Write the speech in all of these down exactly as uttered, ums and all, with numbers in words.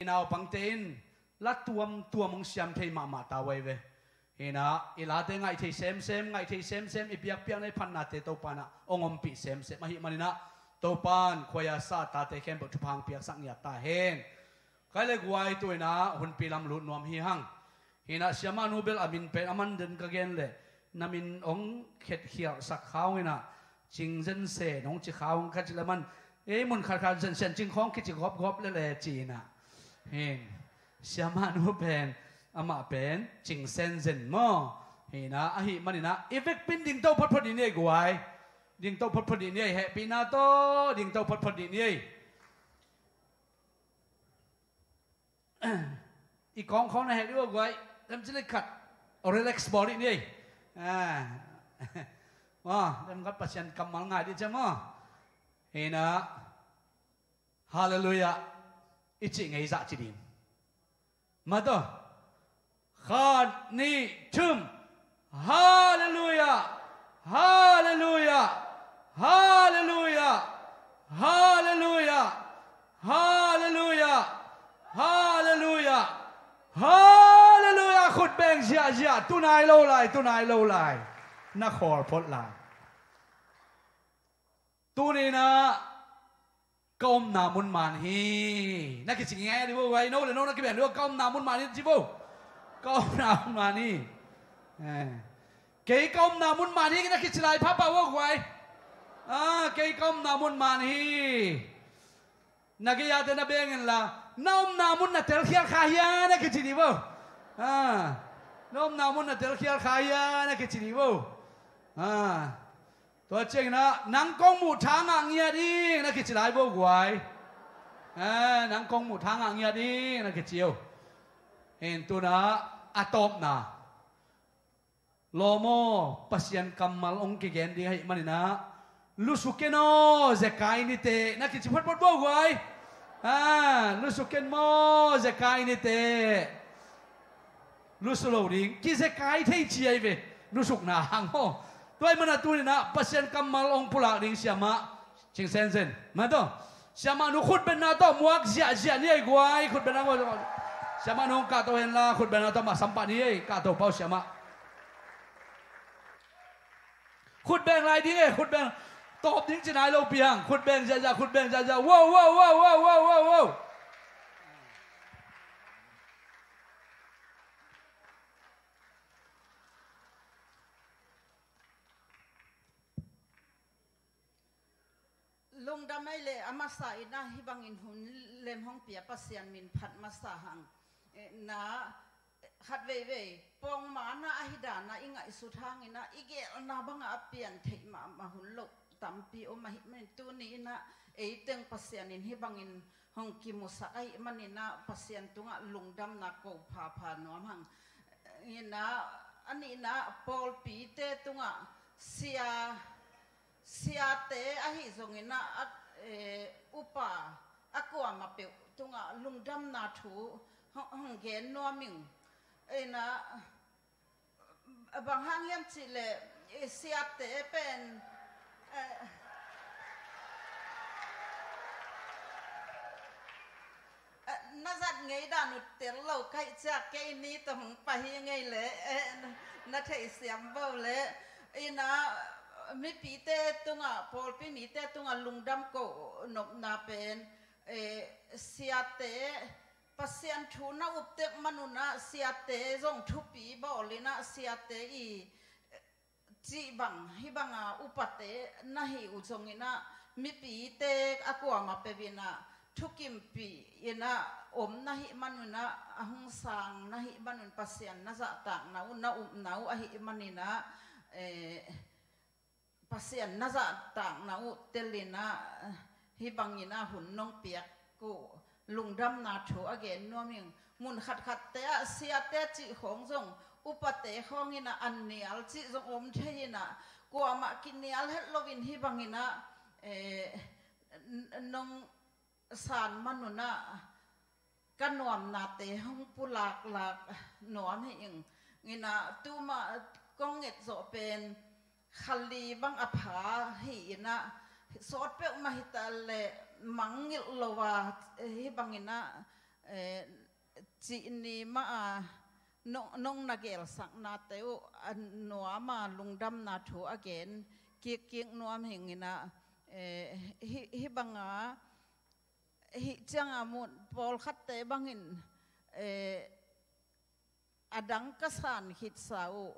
i naupangte in la tuamtuam hong siam thei mahmah ta uh ahi ve. Hinah i late ngaih thei semsem, ngaih thei semsem, i biakpiakna i phatnate Topa in ah hong ompih semsem ahih maninah Topa in khuaia sa tate khempeuh thupha hong piaksak ngiat ta hen. Kai le guai, tu inah hunpi lam lut nuam hi hang. Hinah siamah nu bel a min pen a man den ka gen leh na min hong khetkhialhsak kha ung inah, Cing Zen Sen hong ci kha ung, ka ci le man ei mun khatkhat Zen Sen Cing khawng kici gawpgawp lele ci inah. Hin, siamah nu pen, amah pen Cing Sen Zen maw? Hinah ahih maninah i vekpin dingto photphot dih ni ei guai. Dingto photphot dih ni ei, hehpihna tawh dingto photphot dih ni ei. I kawngkhawng na heh dih uh a guai. Lemci le khat relax bawl dih ni ei. Maw, lemkhat Pasian kammal ngai dih cia maw? Hinah, Halleluiah i cih ngeizah ci ding. Mataw. Khat, nih, thum. Halleluiah. Halleluiah. Halleluiah. Halleluiah. Halleluiah. Halleluiah. Halleluiah. Khut beng ziahziah. Tunai lo lai, tunai lo lai. Na khawl phot lai. Tuninah ka omna mun man hi na kici ngai a dih vo guai. No le no na kibeng dih vo, ka omna mun man hi ci vo. Ka omna mun man hi. Kei ka omna mun man hi na kici lai phapah vo guai. Kei ka omna mun man hi. Na gei-ate na beng inla, na omna mun na telkhial kha hia na kici dih vo. Na omna mun na telkhial kha hia na kici dih vo. Tua cianginah nang kong muh tha ngah ngiat ing na kici lai vo guai. Nang kong muh tha ngah ngiat ing na kici uh. Hin tunah a tawpna lawm aw, Pasian kammal hong kigen ding ahih maninah, lusu ken aw, zekai niteh na kici photphot vo guai. Lusu ken maw, zekai niteh. Lusu lo ding, kizekai thei ci ahi ve. Lusukna hang aw. Tua ahih mana tuninah Pasian kammal hong pulak ding siamah Cing Sen Zen. Mataw. Siamah nu khutbenna tawh muak ziahziah ni ei guai. Khutbenna muak. Siamah nu hong kahto henla khutbenna tawh mah sampah ni ei. Kahto pau siamah. Khutbeng lai ding ei. Khutbeng. Tawp ding ci nai lo piang. Khutbeng ziahziah, khutbeng ziahziah. Wow, wow, wow. Lungdam ei le a masa inah hih bangin hun lem hong pia Pasian min phat masa hang. Na khat veivei pawngmana ahi dana i ngaihsut hanginah i gelna bangah a pian theih mahmah hun loh tampi om ahih manin tuni inah eiteng Pasian in hih bangin hong kimusak ahih maninah Pasian tungah lungdamna ko phapha nuam hang. Inah a nihna pawlpite tungah sia siate ahi zonginah a upa a kuamah peuh tungah lungdamna thu hong gen nuam ing. Inah bang hang hiam cihleh siate pen na zat ngei dan uh tel lo kaih ciah kei ni tawh hong pai hi ngei leh na theihsiam bo leh. Inah mipite tungah pawlpi mite tungah lungdam ko nopna pen siate Pasian thu na uptek manunah siate zong thupi bawlinah siate i cih bang hih banga upate na hi uh zonginah mipite a kuamah peuh inah thukimpih inah om na hih manunah a hong sang na hih manun Pasian na zahtakna uh na upna uh ahih maninah Pasian na zahtakna uh telinah hih banginah hun nong piak uh lungdamna thu a gen nuam ing. Mun khatkhatte ah siate cih khawng zong upate khawnginah an nial cih zong om thei inah kuamah kinial het loin hih banginah nong san manunah ka nuamnate hong pulaklak nuam hi ing. Inah tuma kong nget zawh pen khali bang a pha hi inah sawt peuhmah hita leh mangngilh lo a hih banginah eh, cih ni mah a nong, nong na gelsaknate uh a nuam a lungdamna thu a gen kikkik nuam hi ing inah, eh, hih, hih banga hih cianga mun pawlkhatte bangin, eh, a dang ka san khitsa uh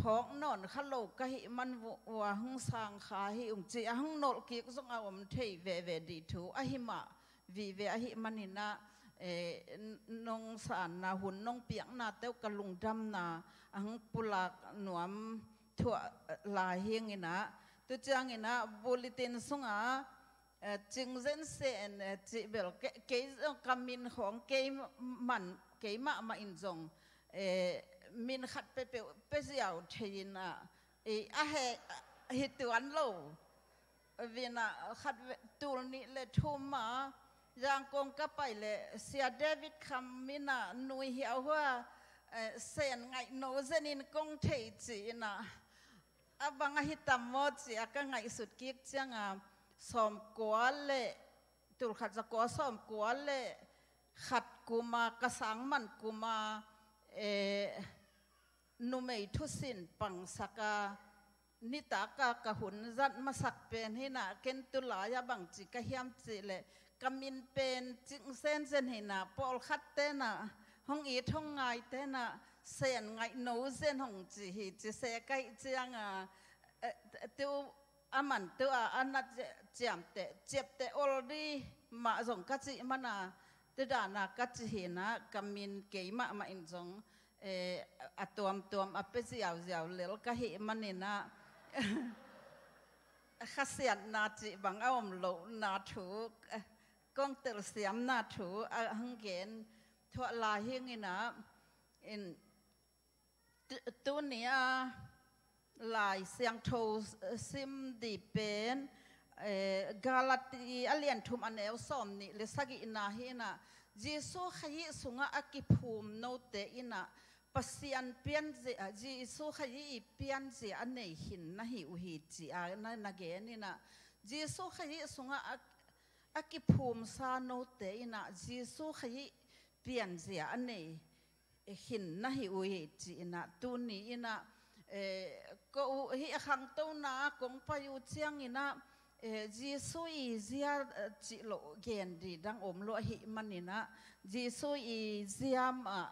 phawk nawn kha lo ka hih man uh a hong sang kha hi ung ci a hong nolh kik zong a om thei veve dih thu ahi mah vive ahih man inah, eh, nong sanna hun nong piaknate uh ka lungdamna a hong pulak nuam thuah lai hi ing inah, tu ciang inah bulletin sungah, eh, Cing Zen Sen, eh, cih bel ke-, kei zong ka min khawng kei man, kei mahmah in zong, eh, min khat peuhpeuh pia ziau thei inah, eh, a he, hi tuan lo. Vinah khat ve-, tul nih le thum a Zangkong ka pai le Sia David Kham inah nui hiauhua, eh, Sen ngaihno zen in kong thei ci inah, a bang ahi tam maw ci a ka ngaihsut kik cianga sawmkua le, tulkhat zakua sawmkua le khat kuma ka sang man kuma, eh, numei thusin pangsaka nitaka ka hun zat masak pen hinah ken tulai a bangci ka hiam cihleh ka min pen Cing Sen Zen hinah pawlkhat tenah hong it hong ngai tenah Sen ngaihno zen hong ci hi ci se ka hih cianga, eh, tu a man tu a a na ciamteh ciapteh ol di mah zong ka cih mana, tu dana ka ci hinah ka min kei mahmah in zong, eh, a tuamtuam a pia ziauziau lel ka hih maninah khasiatna cih bang a om lohna thu, eh, kong telsiamna thu a hong gen thuah lai hi ing inah, in, tu-, tuni a Lai Siangtho sim di pen, eh, Galati a lian thum a neu sawm nih le sagihna hinah, Jesu Khazih sungah a kiphum note inah Pasian pianzia, Jesu Khazih i pianzia a nei khin na hi uh hi ci a na, na gen inah, Jesu Khazih sungah a, a kiphumsa note inah Jesu Khazih pianzia a nei khin na hi uh hi ci inah, tuni inah, eh, ko uh hih a khangtona kong pai uh ciang inah, eh, Jesu i zia, eh, cih loh gen di dang om lo ahih maninah, Jesu i zia mah,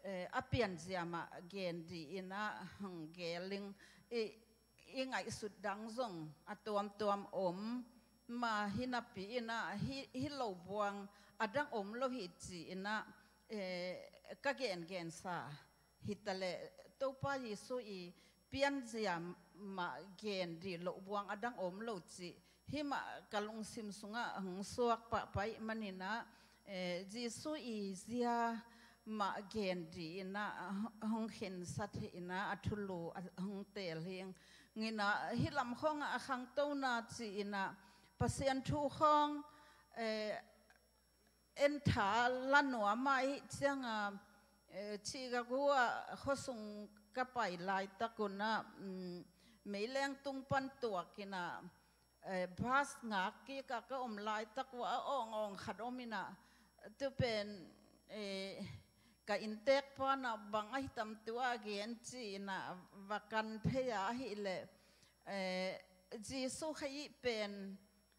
eh, a pianzia mah gen di inah hong gel ing. I, i ngaihsut dang zong a tuamtuam om mah hi napi inah, hi, hi lo buang a dang om lo hi ci inah, eh, ka gengensa hitaleh Topa Jesu i pianzia mah gen di lo buang a dang om lo cih himah ka lungsim sungah hong suak pahpah ih maninah, eh, Jesu i zia mah gen di inah hong khensa thei inah a thulu a hong teel hi ing inah, hih lam khawngah a khangtona ci inah Pasian thu khawng, eh, en tha la nuam ah ih cianga, eh, Chicago ah khuasung ka pai laitak unah, mm, meileng tung pan tuak inah, eh, bus ngak kikah ka om laitak uh a awngawng khat om inah, tu pen, eh, ka inntek panah bang ahi tam tu a gen ci inah va kan phei a ahileh, eh, Jesu Khazih pen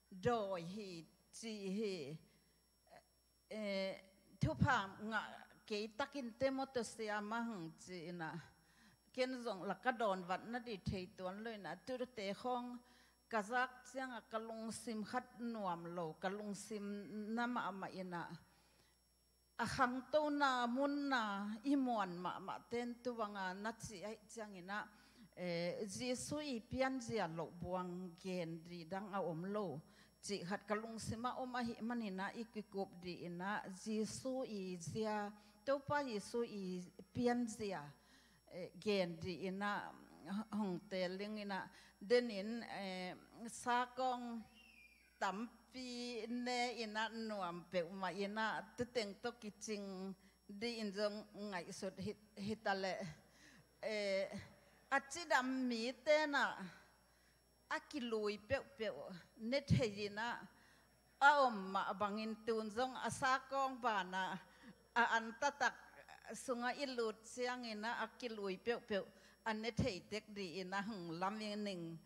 dawi hi ci hi. Eh, thupha ngah kei takin te maw tawh siam a hang ci inah, ken zong la ka dawn vat na di thei tuan lo inah, tute khawng ka zak ciangah ka lungsim khat nuam lo, ka lungsim na mahmah inah, a khangtona munna i muan mahmah ten tu banga na cih ahih ciang inah, eh, Jesu i pianzia loh buang gen di dang a om lo cih khat ka lungsim ah om ahih maninah i kikup di inah Jesu i zia, Topa Jesu i pianzia, eh, gen di inah hong teel ing inah, denin, eh, sakong tampi ne inah nuam peuhmah inah tuteng tawh kicing di in zong ngaihsut hi, hitaleh, eh, a cidam mi tenah a kilui peuhpeuh ne thei inah, a om mah bangin tun zong a sakawng banah a an taktak sungah i lut ciangin ah a kilui peuhpeuh a ne thei tek dingin ah hong lam i ning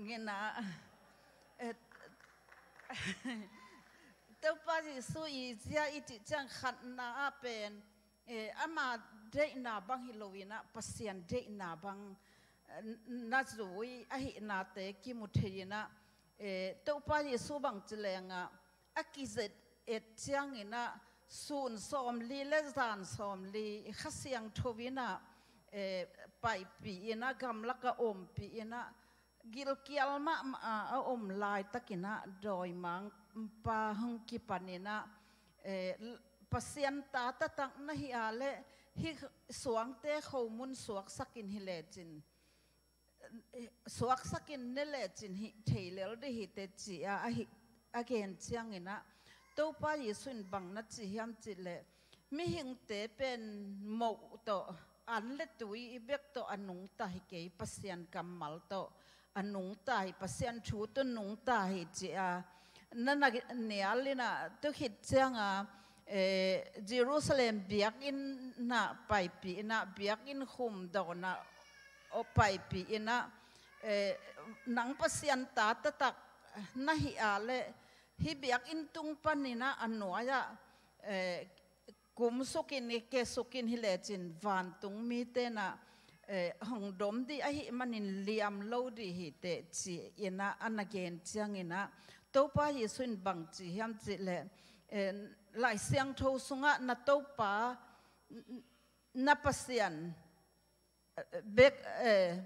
in ah, eh, Topa Jesu i zia i cih ciang khatna ah pen, eh, ama deihna bang hi loin ah Pasian deihna bang, eh, na zui ahihnate kimu thei in ah, eh, Topa Jesu bang ci leng ah a kizet et ciangin ah sun sawmli le zan sawmli Kha Siangtho in ah, eh, paipih in ah gamlak ah ompih in ah gilkial mahmah a, a om laitakin ah dawimangpa hong kipan in ah, eh, Pasian ta taktak na hih a leh hih suangte khomun suaksakin hi lecin, eh, suaksakin ne lecin hih thei lel ding hi teh ci-a a hih, a gen ciangin ah Topa Jesu in bang na ci hiam cih leh, mihingte pen moh tawh an le tui bek tawh a nungta hi kei, Pasian kammal tawh a nungta hi, Pasian thu tawh nungta hi ci-a na na nial in ah, tu khit ciang a, eh, Jerusalem biakinn ah paipih in ah, biakinn khum dawn ah paipih in ah, eh, nang Pasian ta taktak na hih a leh hih biakinn tung panin ah a nuai-ah, eh, kumsukin, kesukin hi lecin vantung mite in ah, eh, hong dom ding ahih manin liam lo ding hi teh ci-in ah a na gen ciangin ah Topa Jesu in bang ci hiam cih leh, eh, Lai Siangtho sungah na Topa, n-, n-, na Pasian, eh, bek, eh,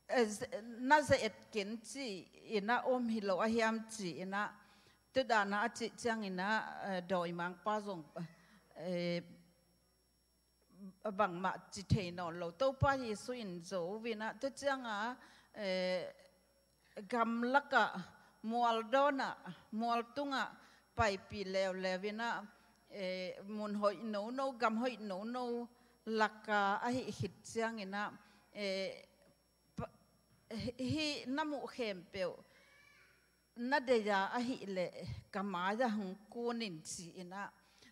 eh, ze-, na ze-et ken ci-in ah om hi lo a hiam ci-in ah, tu dan ah a cih ciangin ah, eh, dawimangpa zong, eh, bangmah ci thei nawn lo. Topa Jesu in zo in ah, tu ciang a, eh, gamlak ah, mual dawn ah, mual tung ah paipih leuleu in ah, eh, mun hoih nono, gam hoih nono lak ah a hih khit ciangin ah, eh, pa-, hih na muh khempeuh na deih a ahih leh ka mai-ah hong kun in ci-in ah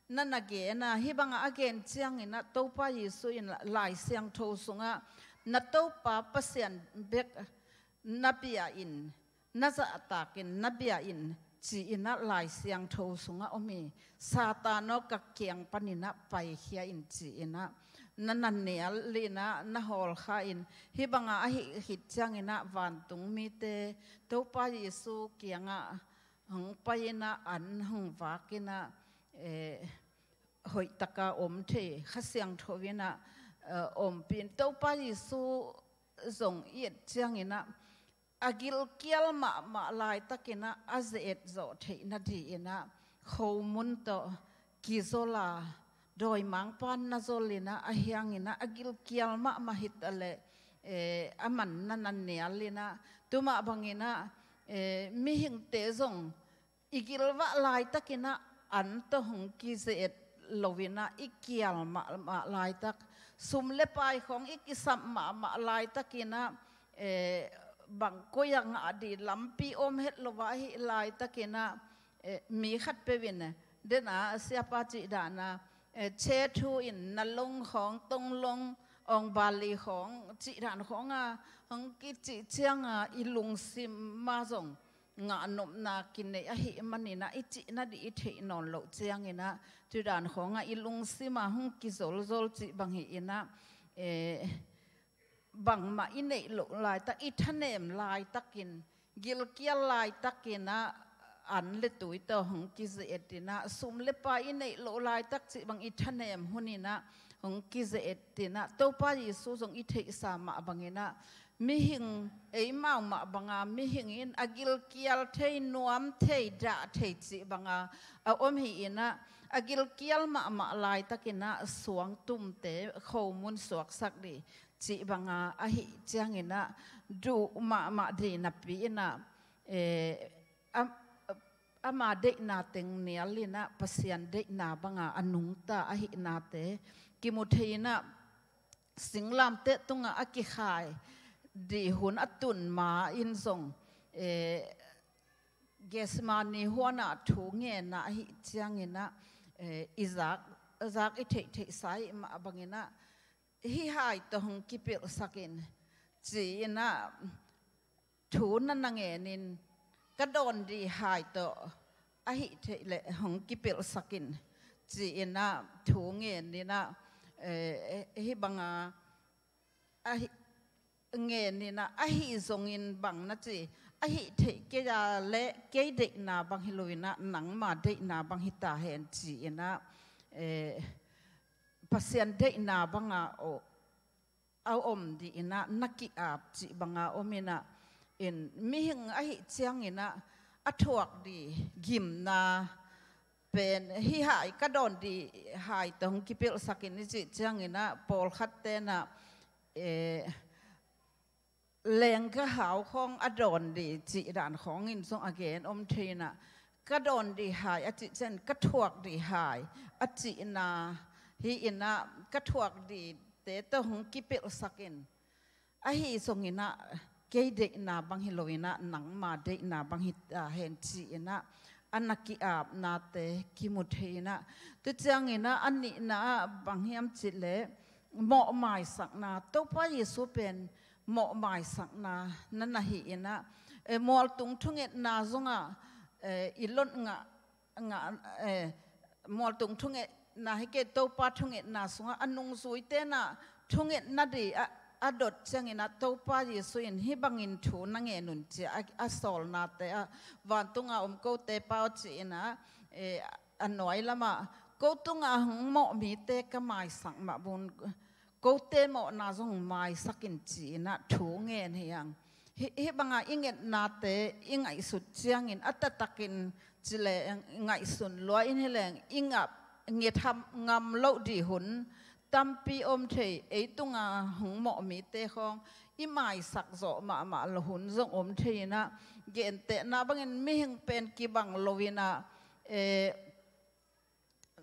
na na gen a, hih bang ah a gen ciangin ah Topa Jesu in Lai Siangtho sungah na Topa Pasian bek na bia in, na zahtak in, na bia in ci-in ah Lai Siangtho sungah om hi. Satan aw, ka kiang panin ah paikhia in ci-in ah na na nial in ah na hawlkhia in, hih bang ah a hih khit ciangin ah vantung mite Topa Jesu kiangah hong pai in ah an hong vak in ah, eh, hoih tak a om thei, Kha Siangtho in ah, eh, ompih in, Topa Jesu zong i et ciangin ah a gilkial mahmah laitakin ah a ze-et zawh theih nadingin ah khomun tawh kizol a, dawimangpa na zol in ah, a hiangin ah a gilkial mahmah hi ta leh, eh, a man na na nial in ah, tu mah bangin ah, eh, mihingte zong i gilvah laitakin ah an tawh hong kize-et lo in ah, i kial mahmah laitak, sum le pai khawng i kisap mahmah laitakin ah, eh, bang koi ah ngah ding lampi om het lo a hih laitakin ah, eh, mi khatpeuh in, eh, den a siapa cih dan a, eh, che thu in na long khawng, tong long, ong bali khawng cih dan khawng a hong kicih ciang a i lungsim ah zong ngah nopna kinei ahih manin ah i cih nading i theih nawn loh ciangin ah, tu dan khawng ah i lungsim ah hong kizolzol cih bang hi in ah, eh, bangmah i neih loh laitak, i thanem laitakin, gilkial laitakin ah an le tui tawh hong kize-et in ah, sum le pai i neih loh laitak cih bang i thanem hun in ah hong kize-et in ah, Topa Jesu zong i theihsa mah bangin ah, mihing, eimau mah bang a mihing in a gilkial thei, nuam thei, dah thei cih bang a a om hi in ah, a gilkial mahmah laitakin ah suangtumte khomun suaksak ding cih bang a ahih ciangin ah duh mahmah ding napi in ah, eh, am-, ama deihna teng nial in ah Pasian deihna bang a a nungta ahihnate kimu thei in ah, singlamteh tungah a kikhai ding hun a tun ma in zong, eh, Gethsemane huanah thu ngenna ahih cianginah, eh, i zak, zak i theihtheihsa ih mah banginah, hih hai tawh hong kipilhsakin ci-inah thu na na ngenin, ka dawn dih hai tawh ahih theih leh hong kipilhsakin ci-inah thu ngeninah, eh, hih banga ahi, ngeninah ahi zongin bang na ci, ahih theih kei a leh kei deihna bang hi loinah nangma deihna bang hi ta hen ci-inah, eh, Pasian deihna banga a om dihinah na ki-ap cih banga ominah, in mihing ahih cianginah a thuak dih gimna pen hih hai ka dawn dih hai tawh hong kipilhsakin i cih cianginah pawlkhat tenah, eh, lenggahau khawng a dawn dih cih dan khawngin zong a gen om thei inah, ka dawn dih hai a cih ciang ka thuak dih hai a cihna hi inah, ka thuak dihte tawh hong kipilhsakin ahi zonginah kei deihna bang hi loinah nangma deihna bang hi ta hen ci-inah a na ki-apnate kimu thei inah, tu cianginah a nihna ah bang hiam cih leh mawhmaisakna, Topa Jesu pen mawhmaisakna na na hi inah, eh, mualtung thungetna zongah, eh, i lot ngah, ngah, eh, mualtung thungetna hi kei, Topa thungetna sungah a nungzui tenah thungetna dih a, a dot cianginah Topa Jesu in hih bangin thu na ngen un ci-a a, a sawlnate ah, vantunga om kote Pa aw ci-inah, eh, a nuai lamah ko tungah hong mawh mite ka maisak mah bun, kote mawhna zong maisakin ci-inah thu ngen hi ang. Hih, hih banga i ngetnate i ngaihsut ciangin a taktakin ci leng ngaihsun lua in hi leng i ngap, nget ham ngam loh dih hun tampi om thei, ei tunga hong mawh mite khawng i maisak zawh mahmah loh hun zong om thei inah, gentehna bangin mihing pen kibang loinah, eh,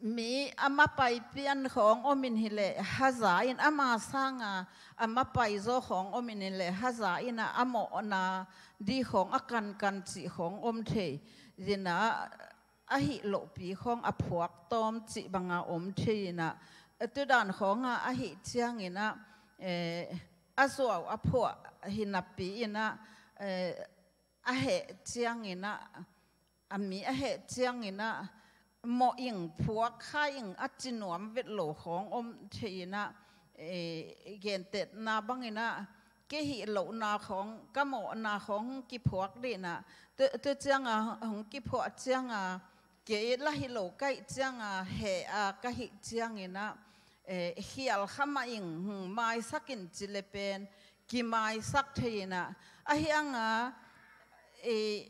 mi a mapai pian khawng omin hi leh haza in, ama sanga a mapai zaw khawng omin hi leh haza inah a mawhna dih khawng a kankan cih khawng om thei inah, ahih lohpi khawng a phuak tawm cih banga om thei inah, tu dan khawnga ahih cianginah, eh, a zuau a phuah hi napi inah, eh, a heh cianginah, a mi a heh cianginah mawh ing, phuak kha ing a ci nuam vet lo khawng om thei inah, eh, gentehna banginah kei hih lohna khawng, ka mawhna khawng hong kiphuak dih inah, tu, tu cianga hong kiphuah cianga kei la hi lo ka hih cianga heh a ka hih cianginah, eh, khial kha mah ing, hong maisakin ci le pen kimaisak thei inah, ahi anga, eh,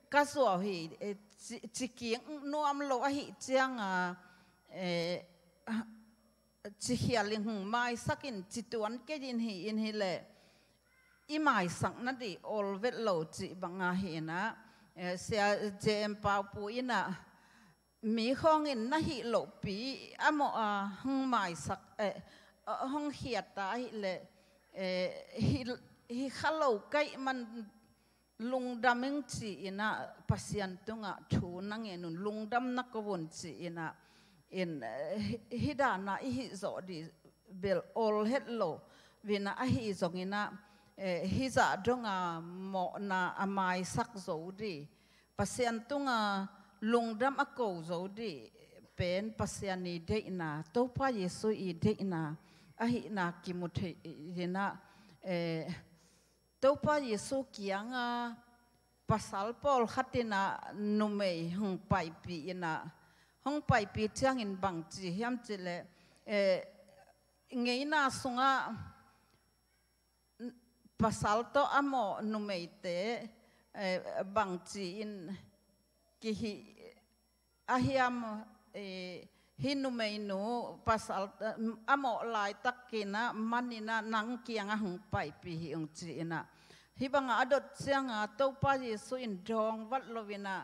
ka zuau hi, eh, ci, ci kik nuam lo ahih cianga, eh, ci khial in hong maisakin ci tuan kei in hi in hi leh i maisakna dih ol vet lo cih banga hi inah, eh, Sia J M Paupu inah mi khawngin na hih lohpi a mawh a hong maisak, eh, hong khiat ta ahih leh, eh, hi, hi kha lo ka hih man lungdam ing ci-inah Pasian tungah thu na ngen un, lungdam na ko un ci-inah, in, eh, hi, hi dana i hih zawh dih bel ol het lo vinah, ahi zonginah, eh, hih zah donga mawhna a maisak zo dih, Pasian tunga lungdam a ko zo dih pen Pasian i deihna, Topa Jesu i deihna ahihna kimu thei inah, eh, Topa Jesu kianga pasal pawlkhat inah numei hong paipih inah, hong paipih ciangin bang ci hiam cih leh, eh, ngeina sungah pasal tawh a mawh numeite, eh, bang ci-in kihih a hiam, eh, hih numeinu pasal, eh, a mawh laitakinah maninah nang kiangah hong paipih hi ung ci-inah. Hih bangah a dot cianga Topa Jesu in dawng vat loinah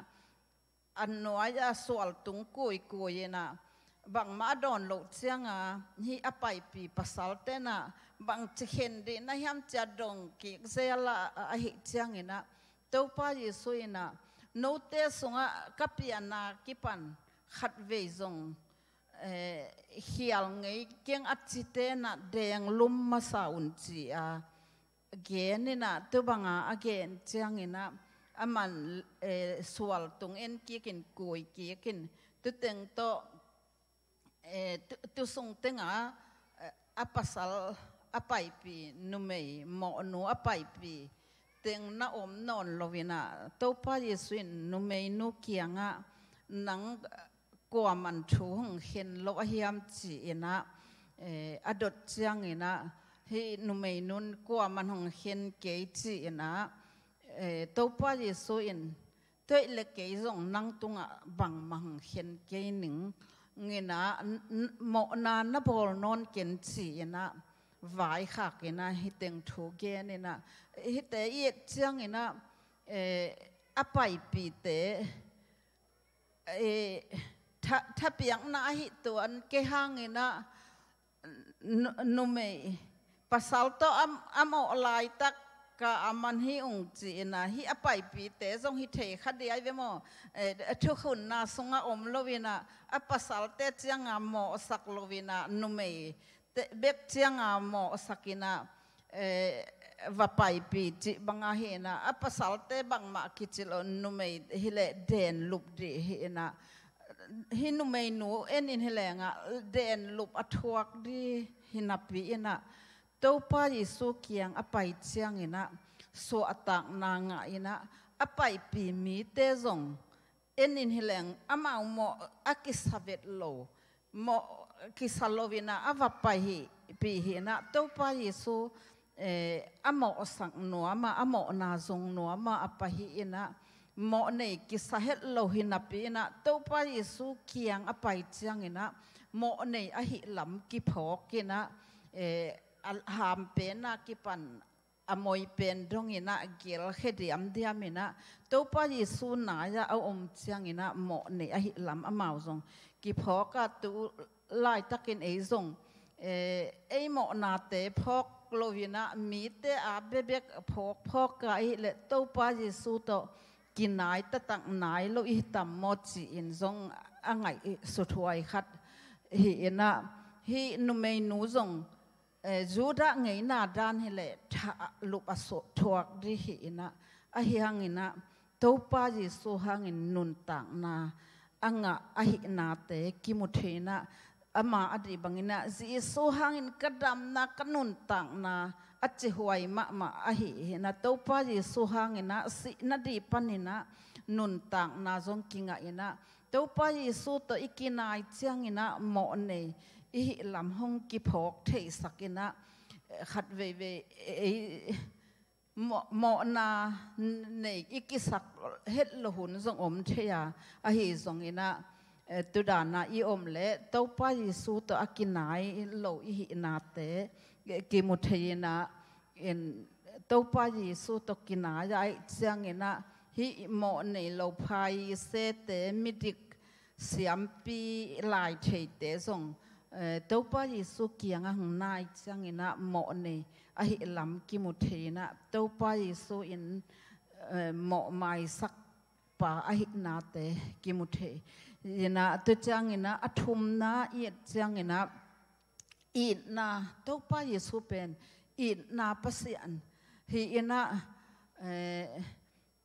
a nuai-ah sual tung kuikui inah bangmah a dawn loh cianga hih a paipih pasal tenah bang ci khen dih na hiam ci-a dong kik zel a, ahih cianginah Topa Jesu inah Note sungah ka pianna kipan khatvei zong, eh, khial ngei keng a cite na denglum masa un ci-a gen inah, tu banga a gen cianginah a man, eh, sual tung en kikin kui kikin tu teng tawh, eh, tu, tu sung tenga, eh, a pasal a paipi numei mawhnu a paipi teng na om nawn loinah Topa Jesu in numeinu kiangah nang kuaman thu hong khen lo a hiam ci-inah, eh, a dot cianginah hih numeinun kuaman hong khen kei ci-inah, eh, Topa Jesu in toih le kei zong nang tungah bangmah hong khen kei ning inah, n-, n-, mawhna na bawl nawn ken ci-inah vaikhak inah hih teng thu gen inah, hihte i et cianginah, eh, a paipite, eh, tha-, thapiakna ahi tuan kei hanginah, nu-, numei pasal tawh a, a mawh laitak ka a man hi ung ci-inah, hih a paipite zong hi thei kha diai ve maw? Eh, thukhunna sungah om loinah a pasalte cianga mawhsak loinah numei te bek cianga mawhsak inah, eh, va paipi cih banga hi inah, a pasalte bangmah kici lo, numei hileh denlup dih hi inah, hih numeinu en in hilengah denlup a thuak dih hi napi inah Topa Jesu kiang a pai cianginah suahtakna ngah inah a paipi mite zong en in hileng amau mawh a kisa vet lo, mawh kisa loinah a va pai hi, pi hi inah Topa Jesu, eh, a mawhsak nuama, a mawhna zong nuama a pai hi inah mawh nei kisa het lo hi napi inah Topa Jesu kiang a pai cianginah mawh nei ahi lam kiphawk inah, eh, a hampenna kipan a moi pen donginah gelkhia diamdiam inah Topa Jesu nai-ah a om cianginah mawh nei ahi lam amau zong kiphawk a tu laitakin ei zong, eh, ei mawhnate phawk loinah mite a bebek phawk phawk ka ahi leh Topa Jesu tawh kinai taktak nai lo i hi tam maw ci-in zong a ngaih suthuai khat hi inah hih numeinu zong, eh, Judah ngeina dan hileh thalup a suh thuak dih hi inah, ahi hanginah Topa Jesu hangin nuntakna a ngah ahihnate kimu thei inah, ama a dih banginah Jesu hangin ka damna ka nuntakna a cihuai mahmah ahi hi inah Topa Jesu hanginah sihna dih paninah nuntakna zong kingah inah Topa Jesu tawh i kinai cianginah mawh nei i hi lam hong kiphawk theisak inah, eh, khat veivei, eh, mawh-, mawhna nei i kisak het lo hun zong om thei a, ahi zonginah, eh, tudana i om leh Topa Jesu tawh a kinai lo i hihnate, eh, kimu thei inah, in Topa Jesu tawh kinai a aih cianginah hih mawh nei lo Pharisee-te, midik siampi lai theite zong, eh, Topa Jesu kiangah hong nai cianginah mawh nei ahi lam kimu thei inah Topa Jesu in, eh, mawh maisak pa ahihnate kimu thei inah tu cianginah a thumna i et cianginah itna, Topa Jesu pen itna Pasian hi inah, eh,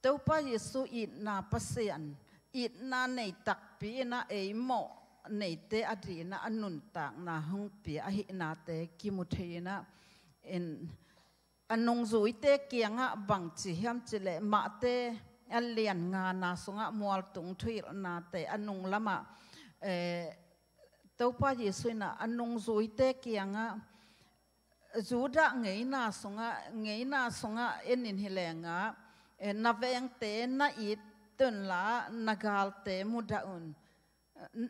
Topa Jesu itna Pasian, itna nei takpi inah ei mawh neite a dih inah a nuntakna hong pia ahihnate kimu thei inah, in a nungzuite kiangah bangci hiam cileh Mate a lian ngana sungah mualtung thuhilhnate a nunglamah, eh, Topa Jesu inah a nungzuite kiangah Judah ngeina sungah, ngeina sungah en in hilengah, eh, na vengte na it tunla na galte mudah un.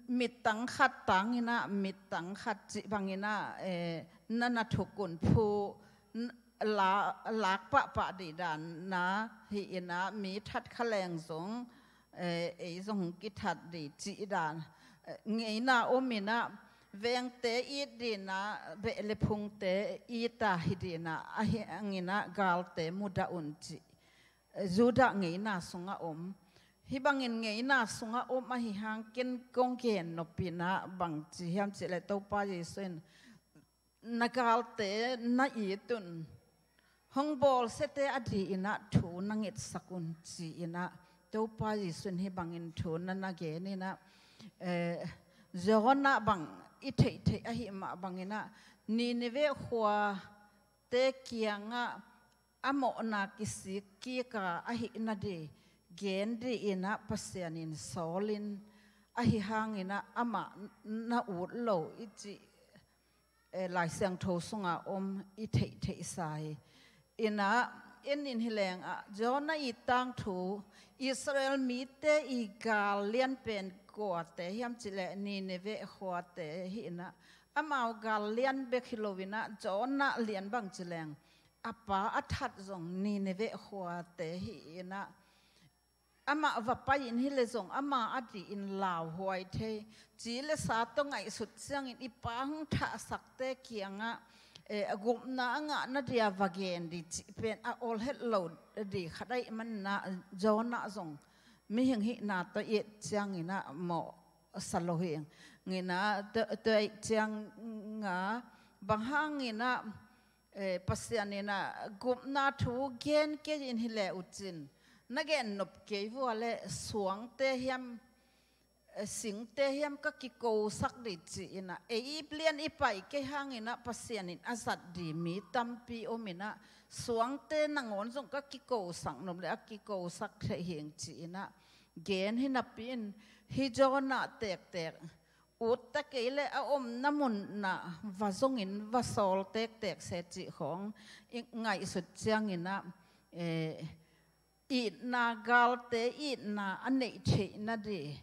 Mittang khat tanginah mittang khat cih banginah, eh, na na thukun phu, n-, la-, lak pahpah dih dan na hi inah mi that kha leng zong, eh, ei zong kithat dih cih dan, eh, ngeina om inah vengte it dih inah beh le phungte it a hi dih inah ahi hanginah galte mudah un cih, eh, Judah ngeina sungah om. Hih bangin ngeina sungah om ahi hang ken kong gen nop in ah bang ci hiam cih leh Topa Jesu in na galte na it un. Hong bawlsiate a dih in ah thu na ngetsak un ci in ah Topa Jesu in hih bangin thu na na gen in ah, eh, Jonah bang i theihtheih ahih mah bangin ah Nineveh khuate kiangah a mawhna kisik kik a ahih nading gen dih in ah Pasian in sawl in ahi hangin ah amah na ut lo i cih, eh, Lai Siangtho sungah om i theihtheihsa hi. In ah, en in hi leng ah Jonah i tangthu Israel mite i gal lian pen kuate hiam cih leh Nineveh khuate hi in ah, amau gal lian bek hi lo in ah Jonah lian bang ci leng a pa a that zong Nineveh khuate hi in ah, amah va pai in hi leh zong ama a dih in lauhuai thei. Ci le sa tawh ngaihsut ciangin i pa hong thahsakte kiangah, eh, a gupna a ngah nadia va gen dih cih pen a ol het lo dih khat ahih manin ah Jonah zong mihing hihna tawh i et ciangin ah mawh sa lo hi. Ngeina tua, tua i et ciang a bang hangin ah, eh, Pasian in ah gupna thu gen kei in hi leh uh cin na gen nop kei vua leh suangte hiam, eh, singte hiam ka kikosak dih ci in ah, ei i lian i pai kei hangin ah Pasian in a zat dih mi tampi om in ah, suangte nangawn zong ka kikosak nop leh a kikosak thei hing ci in ah gen hi napi in, hih Jonah tektek ut ta kei leh a omna munah va zongin va sawl tektek se cih khawng i ngaihsut ciangin ah, eh, itna, galte itna a neih theih nading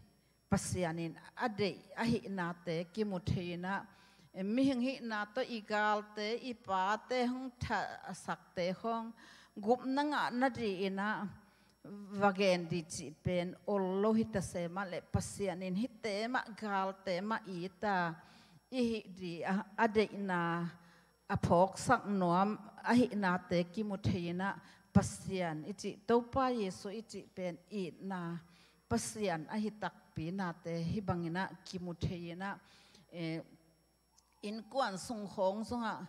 Pasian in a deih ahihnate kimu thei in ah, eh, mihing hihna tawh i galte i pate hong thahsakte khawng gupna ngah nading in ah va gen dih cih pen ol lo hi ta se mah leh Pasian in hihte mah galte mah it a i hih dih a, a deihna a phawksak nuam ahihnate kimu thei in ah Pasian i cih, Topa Jesu i cih pen itna Pasian ahi takpi nate hih bangin ah kimu thei in ah, eh, innkuan sung khawng zongah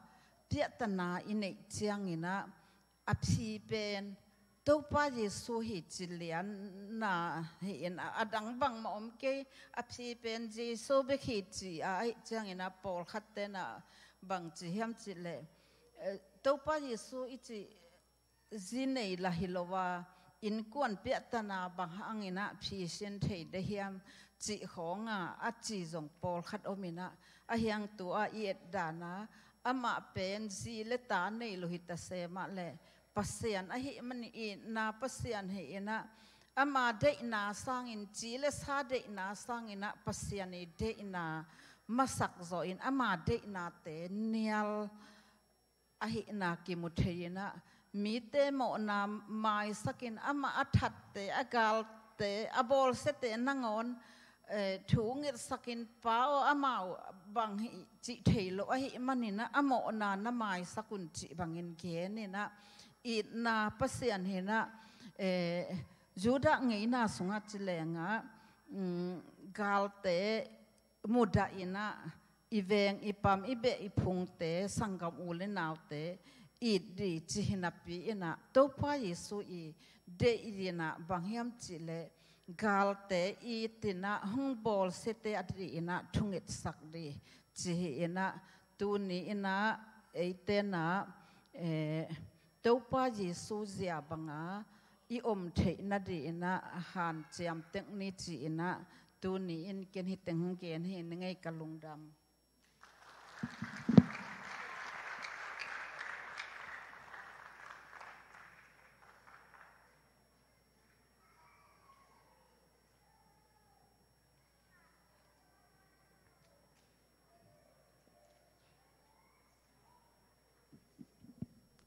piahtana i neih ciangin ah a phi pen Topa Jesu hi ci lianna hi in ah, a dang bangmah om kei, a phi pen Jesu bek hi ci a ahih ciangin ah pawlkhatte in ah bang ci hiam cih leh, eh, Topa Jesu i cih zi nei lah hi lo a, innkuan piahtana bang hangin ah phi sin thei dih hiam cih khawng a, a ci zong pawlkhat om in ah, ahi hang tu a i et dan a, amah pen zi le ta nei lo hi ta se mah leh Pasian ahih manin itna Pasian hi in ah, ama deihna sangin, ci le sa deihna sangin ah Pasian i deihna masak zawh in ama deihnate nial ahihna kimu thei in ah, mite mawhna maisakin amah a thatte, a galte, a bawlsiate nangawn, eh, thu ngetsakin, Pa aw, amau bang hi cih thei lo ahih manin ah a mawhna na maisak un cih bangin gen in ah, itna Pasian hi in ah, eh, Judah ngeina sungah ci leng ah, mm, galte mudah in ah, i veng, i pam, i beh, i phungte, sanggam u le naute it dih ci hi napi in ah, Topa Jesu i deih in ah bang hiam cih leh galte it in ah, hong bawlsiate a dih in ah thungetsak dih ci hi in ah, tuni in ah eite in ah, eh, Topa Jesu zia banga i om theih nading in ah hanciam tek ni ci in ah, tuni in ken hih teng hong gen hi ning ei, ka lungdam.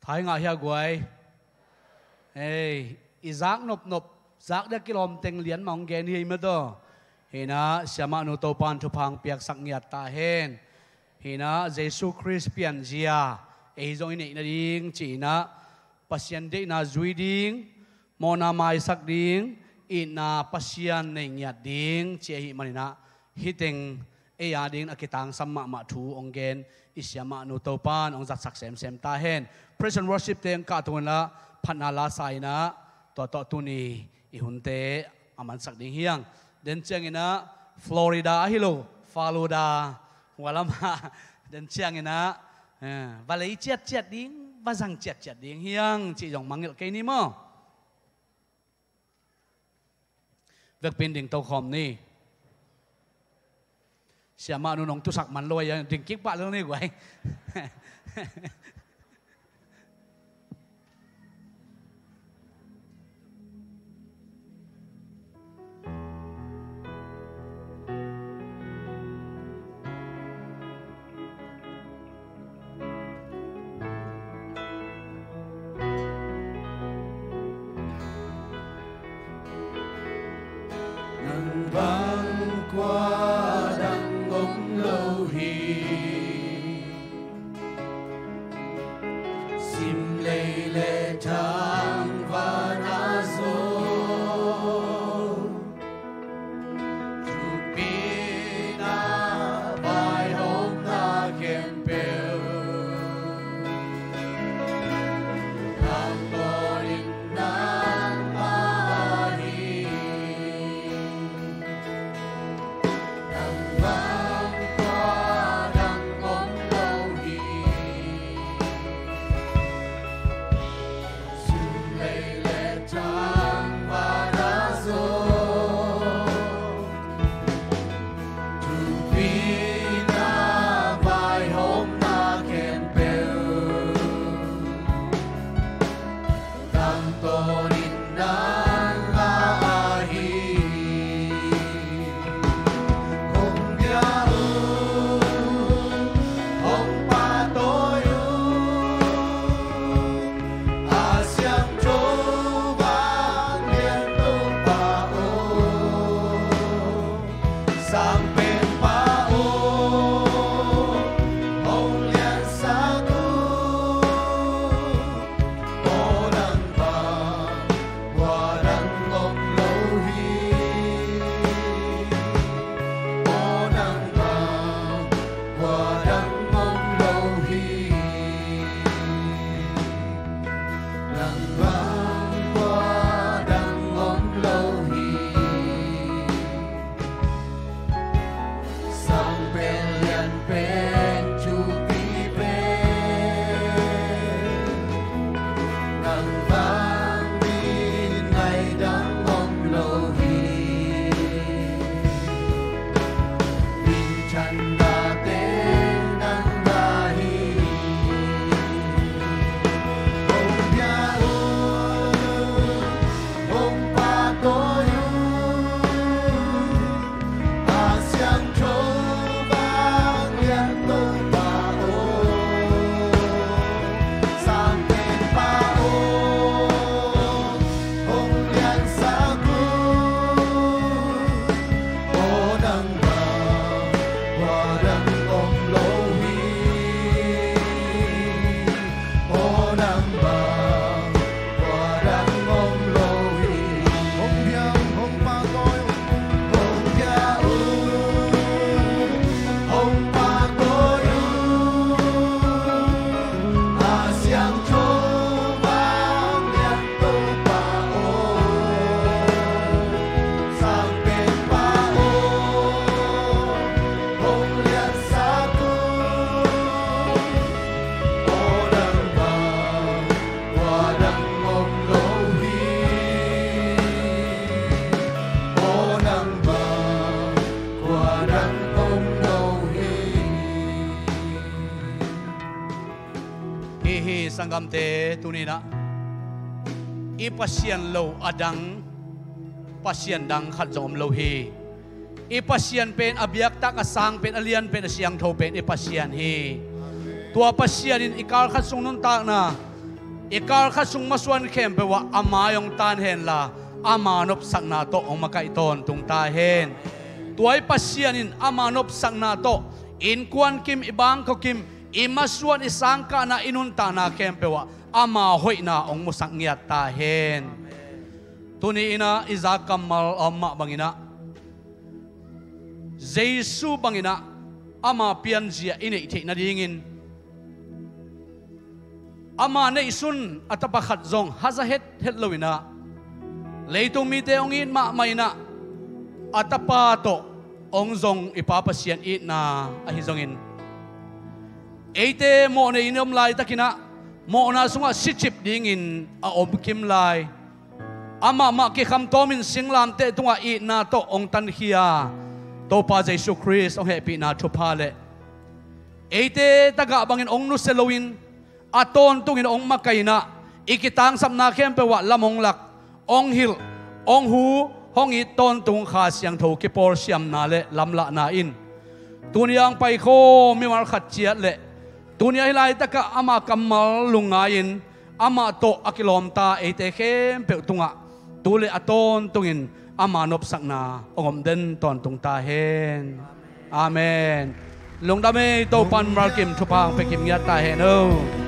Thai ngah hia guai. Ei, i zak nopnop, zak dia kilawm teng lian mah hong gen hi ei mataw. Hi in ah, siamahnu, Topa'n thupha hong piaksak ngiat ta hen. Hi in ah, Jesu Khrist pianzia ei zong i neih nading ci in ah, Pasian deihna zui ding, mawhna maisak ding, itna Pasian nei ngiat ding ci ahih maninah, hih teng ei a dingin a kitangsam mahmah thu hong gen i siamahnu Topan hong zatsak semsem ta hen. Praise and worship teng kah tunginah phatna lasa inah tua tawh tuni i hunte a mansak ding hiang. Den cianginah Florida ahi lo, Faluda, hua lamah den cianginah, eh, va lei ciatciat ding, va zang ciatciat ding hiang cih zong mangngilh kei ni maw? Vekpi-in ding tokhawm ni. Siamahnu nong tusak man lo a, ding kik pah lel ni guai. Nang bang kua dang om lo hi. Simlei le thangvana zo. Thupina vaihawmna khempeuh. Nang tawh in nang ahi. Nang bang tua dang om lo hi. Simlei le thangvana zo. Thupina vaihawmna khempeuh. Nang tawh in nang ahi. Hong bia un, hong pahtawi un. A siangtho vanglian Topa aw, Sangpenpa aw, hong liansak un. Aw nang bang kua dang om lo hi. Aw nang bang kua dang om lo hi. Nang bang kua dang om lo hi. Sang pen lian pen thupi pen. Nang bang min ngaidam om lo hi. Min thanna teng nang ahi. Hong bia un, hong pahtawi un. A siangtho vanglian Topa aw, Sangpenpa aw, hong liansak un. Aw nang bang kua dang om lo hi. Aw nang bang kua dang om lo hi. Hong bia un, hong pahtawi un. Hong bia un, hong pahtawi un. A siangtho vanglian Topa aw, Sangpenpa aw, hong liansak un. Aw nang bang kua dang om lo hi. Aw nang bang kua dang om lo hi. Hi hi, sanggamte, tuninah i Pasian lo a dang Pasian dang khat zong om lo hi. I Pasian pen a biaktak, a sang pen, a lian pen, a siangtho pen i Pasian hi. Tua Pasian in i kal khat sung nuntakna, i kal khat sung masuan khempeuh ah ama hong tan henla, ama nopsakna tawh hong makaih tawntung ta hen. Tua i Pasian in ama nopsakna tawh innkuan kim, i bangkua kim, i masuan, i sangkahna, i nuntakna khempeuh ah ama hoihna hong musak ngiat ta hen. Tuni inah i za kammal a om mah banginah Jesu banginah ama pianzia i neih theih nadingin ama neihsun a tapa khat zong haza hethet loinah leitung mite hong it mahmah inah a tapa tawh hong zong i Pa Pasian itna ahi zongin eite mawhnei in om laitakinah mawhna sungah sicip dingin a omkim lai amah mah kikhamtawmin singlamteh tungah itna tawh hong tankhia Topa Jesu Khrist hong hehpihna thupha le eite tagah bangin hong nusia loin a tawntungin hong makaih inah i kitangsapna khempeuh ah lam hong lak, hong hilh, hong hu, hong it tawntung Kha Siangtho kipawlsiamna le lamlahna in tuni a hong paikhawm mimal khat ciat le tuni a hih laitakah ama kammal lungngai-in amah tawh a kilawmta eite khempeuh tungah tu le a tawntungin ama nopsakna hong om den tawntung ta hen. Amen. Lungdam ei. Topan malkim thupha hong pia kim ngiat ta hen o.